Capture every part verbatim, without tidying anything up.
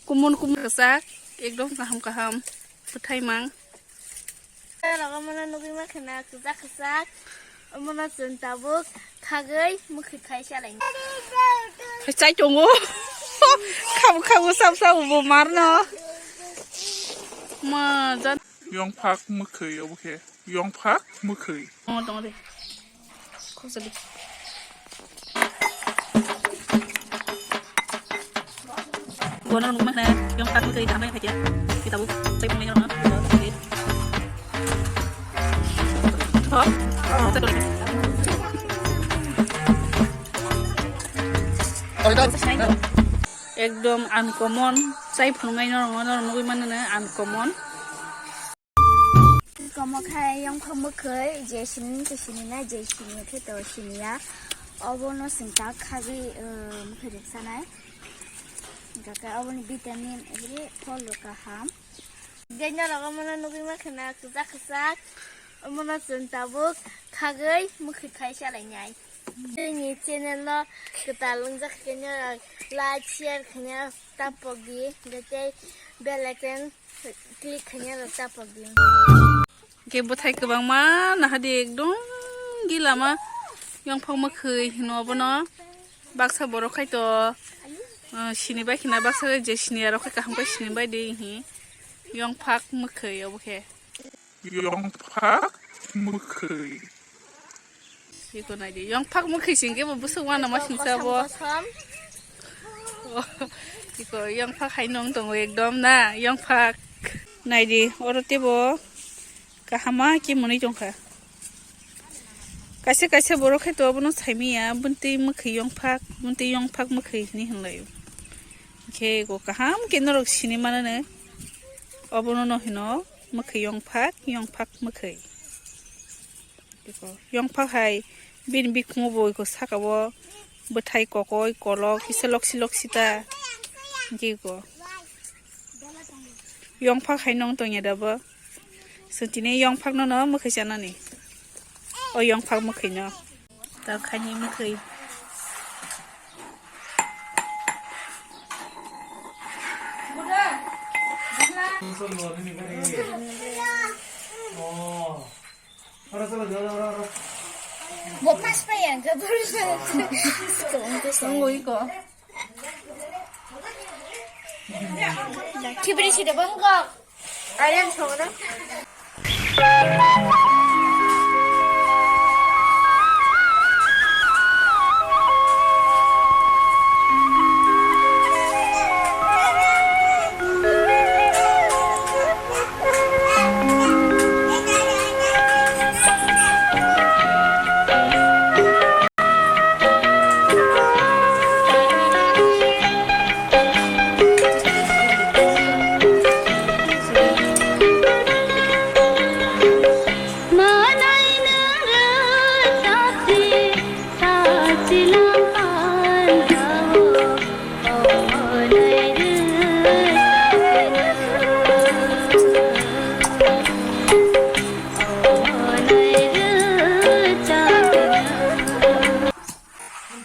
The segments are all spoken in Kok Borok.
Kumun kumun kwchak, ekdom kaham kaham, bwthai mang. Rogo mano nugwi mankha na kwchak kwchak, omono chwng tabuk khagwi mwkhwi khai chalainai. Chai tongo. Khabu khabu sap sap bo marno. Ma jan. Yongphak mwkhwi obo khe. Yongphak mwkhwi. Oh, tongo de. Khoksa de. Bono nungma khna yongphak mwkhwi thamai khatia. Kitabu, sai pungni yongno. Ho? Ekdom uncommon. Sai phunuknai norok, norok nugwi mano na uncommon. Komo khai yongphak mwkhwi je sini khe sini na je sini khe to sini ya. Obono chwng tak khagwi, uh, mwkhwi rwksanai. Hwnkhe oboni vitamin ri phol rw kaham. Je norok omono nugwi mankha na kwchak kwchak. Omono chwng tabuk khagwi mwkhwi khai chalainai. Chini channel no kwtal wngjak khe norok like share khaina tapok di. Tei bell icon click khaina rok tapok di. Hwnkhe bwthai kwbangma nahadi ekdom gilama yongphak mwkhwi hino obono. Baksa borok khai to, uh, sini bai khina baksa je sini ya rok khai kaham khai sini bai di hi. Yongphak mwkhwi obo khe. Yongphak mwkhwi. Iko nai di. Yongphak mwkhwi sing khe bo bwswk wana ma singsa bo. Kosom, kosom. Iko yongphak hai nong tongo ekdom na. Yongphak. Nai di, oro tebo kahama khe mwnwi tongkha. Kaisa kaisa borok khai to abono saimanya, buntwi mwkhwi yongphak, buntwi yongphak mwkhwi hinwi hinlaio. Hwnkhe iko kaham khe norok sini mano ne. Obono no hino mwkhwi yongphak, yongphak mwkhwi. Iko yongphak hai bini bikhumo bo iko saka o bwthai kokoi kolok kisa loksi loksi ta. Hwnkhe iko yongphak hai nong tongya da bo. Chwng tini yongphak no no mwkhwi chanani. O yongphak mwkhwi no. Tok khaini mwkhwi. Bo pas pa yang ke buru. Tunggu iko. Kibri sida bangkok. Ayam songno.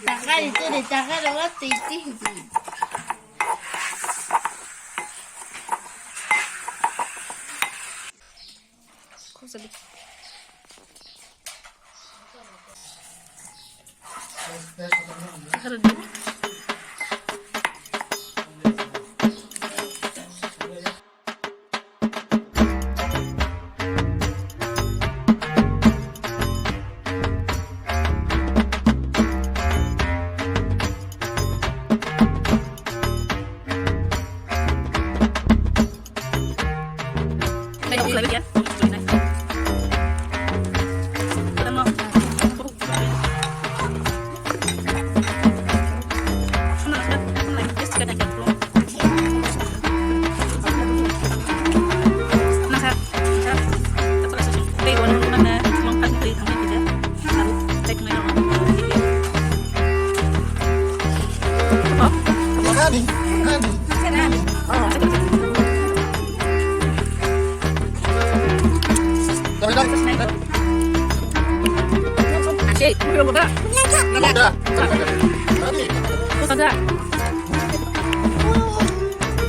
Takari tiri takari wa titi hidi.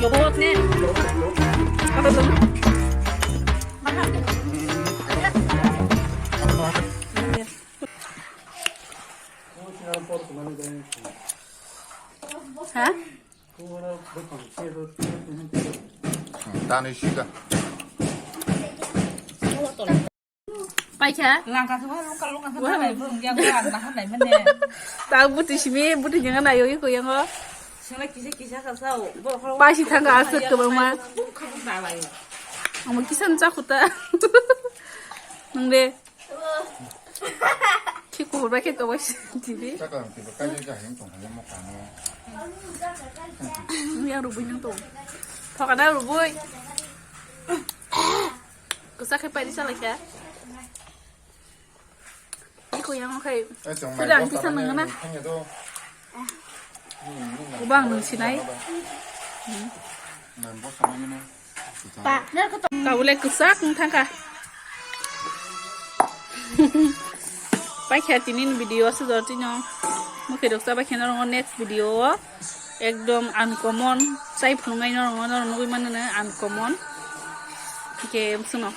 Ha? Tani sida. Paikha? Langka thuma lungka lungka thuma nai bung yang langka hanai mane. Ta buti simi buti jeng nai yo ko yang. Sila kisa kisa ka sao. Paisi thanga asuk ko ma. Amo kisan cha khuta. Nang de. Ki kuhur ba khe tongwi tv. Chakang tv kaisa kahim tong hanya mo kamo. Yang rubui nang tong. Thokana rubui. Kwchak khe paidi salai kha. Iko yang khai. Sida ang kisa nang na. Ubang nung sinai. Tabule kwchak wng thangkha. Paikha tini video aswk jora tino. Mwkhwirok chabai khe norok next video o ekdom uncommon chai phunuknai norok norok nugwi mano uncommon. Hwnkhe swngno.